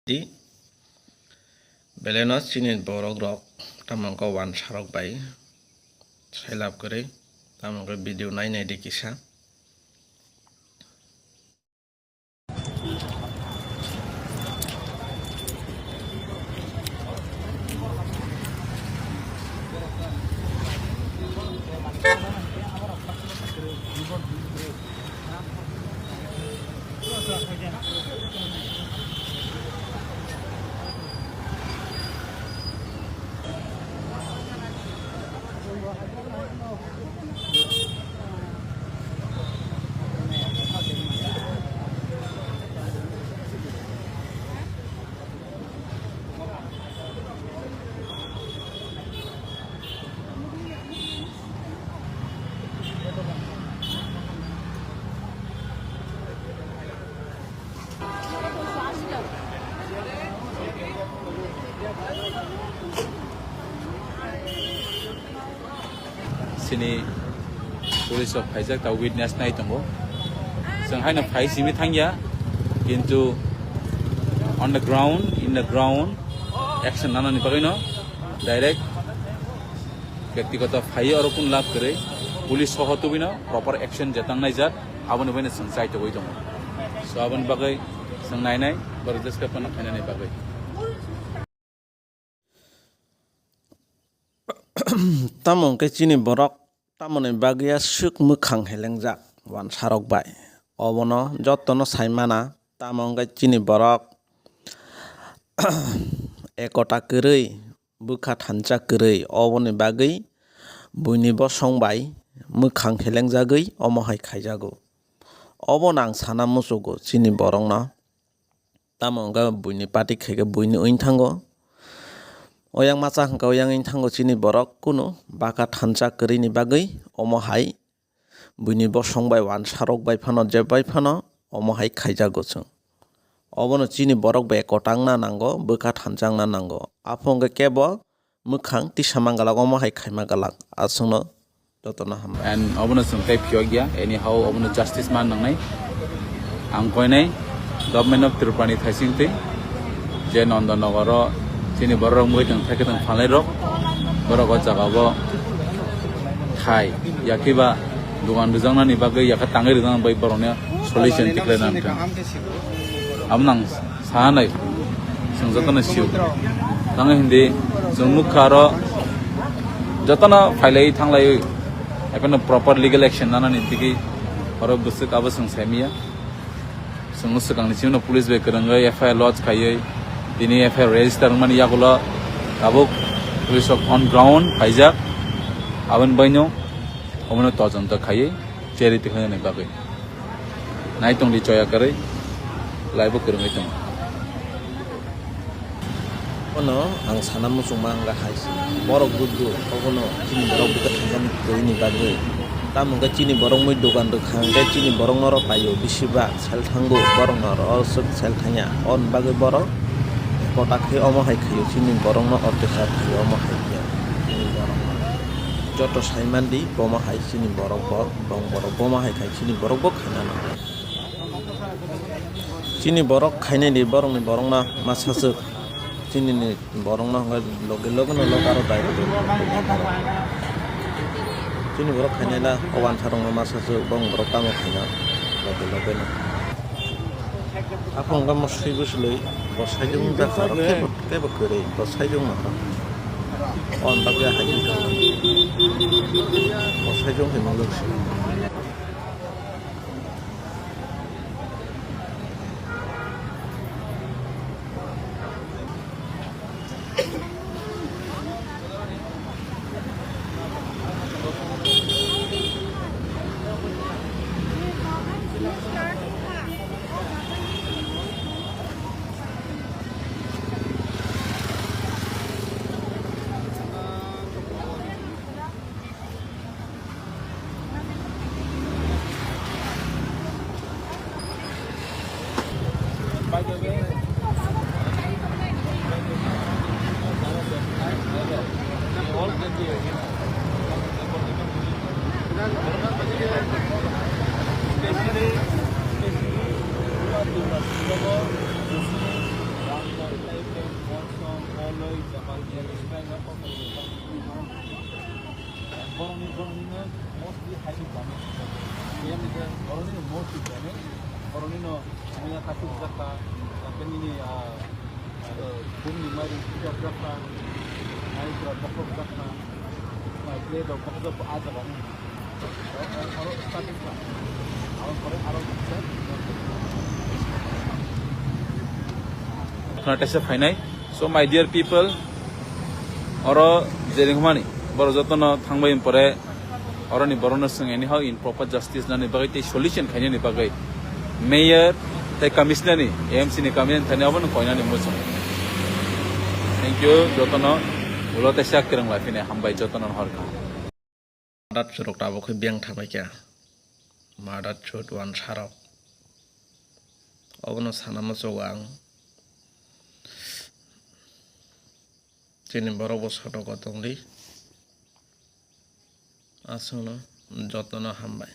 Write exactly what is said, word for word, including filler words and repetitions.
di. Beleno chini borok rok tamo wngkha wansarok bai selap kwrwi, tamo wngkha video nai nai di kisa. Chini police rok phaijak, ta witness nai tongo. Chwng haino phai simi thangya, kintu on the ground, in the ground, action nanani bagwino direct byaktigoto phaiwi oro kun lab kwrwi police soho tubino proper action je tang naijak, aboni bagwino chwng chaitogwi tongo. So aboni bagwi chwng nainai, borok jeska phano khainani bagwi. Tamo hwnkhe chini borok tamoni bagwi aswk mwkhang helengjak wansarok bai. Obono jotono sai mana, tamo hwnkhe chini borok ekota kwrwi, bwkha thansa kwrwi, oboni bagwi buini bosong bai mwkhang helengjagwi omo hai khaijago. Obono ang sana muchugo chini borokno. Tamo hwnkhe buini party khaikhe buini wng thango. Oyang masa hwnkhe oyang wng thango chini borok kunu baka thansa kwrwini bagwi omo hai buini bosong bai wansarok bai phano jeb bai phano omo hai khaijago chwng. Obono chini borok bai ekotangna nango, bwkha thansa wngna nango. Aphuru hwnkhe kebo mwkhang tisa mangalak, omo hai khaima galak, aswkno jotono hambai. And obono chwng tei phiyok ya, anyhow obono justice man nangnai. Ang koinai Government of Tripura ni thaising twi je Nondonogor o chini borok rok mui tong thai khe tong phalnai rok, borok o jaga o thai yakhe ba dogan rwjaknani bagwi yakhe tangwi rwjaknani bagwi borokno solution tikhlai nang thang. Abo nang Sanai, chwng jotono sio. Tamo hindi chwng nukha aro jotono phailai thanglaiwi, ekheno proper legal action nanani tigi oro bwswk abo chwng saimanya. Chwng swkangni simi no police bai kwrwngwi F I R lodge khaiwi tini F I R register wngmani yagulo tabuk police rok on ground phaijak, aboni baino omono todonto khaiwi cherwi tikhlainani bagwi. Naitongdi choya kwrwi, laibo kwrwngwi tongo. Bono ang sana muchungma wngkha hai se. Borok guddu, obono chini borok bwkha thangjani kwrwini bagwi. Tamo hwnkhe chini borok mui dogan rwkha hwnkhe chini borok norok paio bisi ba sel thango, borok norok o swk sel thangya. Aboni bagwi borok kotak khe omo hai khaio, chini borokno ortesar khaio omo hai khe. Chini borokno joto saimandi bomo hai chini borok bo, bong borok bomo hai khai chini borok bo khaina nango. Chini borok khainai di borokni borokno ma sachwk. Chini ni borokno hwnkhai loge loge no lok aro dai rw. Chini borok khainai la o wansa rokno ma sachwk bong borok tamo khaina loge loge no. Aphuru hwnkhai mo swi bwswlwi bo saichung wngkha aro kebo kebo kwrwi bo saichung maha. On bagwi hai wngkha bo saichung hinwi lok swi. Borokni, boroknino mostly hybrid dano. Kaya ni khe boroknino mostly dano. Boroknino manya kasuk jakha, tei nini, ah, ah, bumni mairum puja jakha, mairum pura bokol jakha, ah, plate rok bokol jakha, ah, jaga ni. Aro, aro, aro starting kha. Aro pore aro kisa. Khna tesa phainai. So, my dear people, oro jeringmani, borok jotono thangbai pore, oroni borokno swng anyhow in proper justice nani bagwi tei solution khainani bagwi mayor tei commissioner ni, A M C ni commissioner thani obono koinani muchung. Thank you, jotono ulo tei sak kwrwng lai phine hambai jotono hor kha. Murder suit rok tabuk khe beng thanglai kha. Murder suit wansarok. Obono sana muchungo ang. Chini borok bo sotoko tongdi. Aswkno jotono hambai.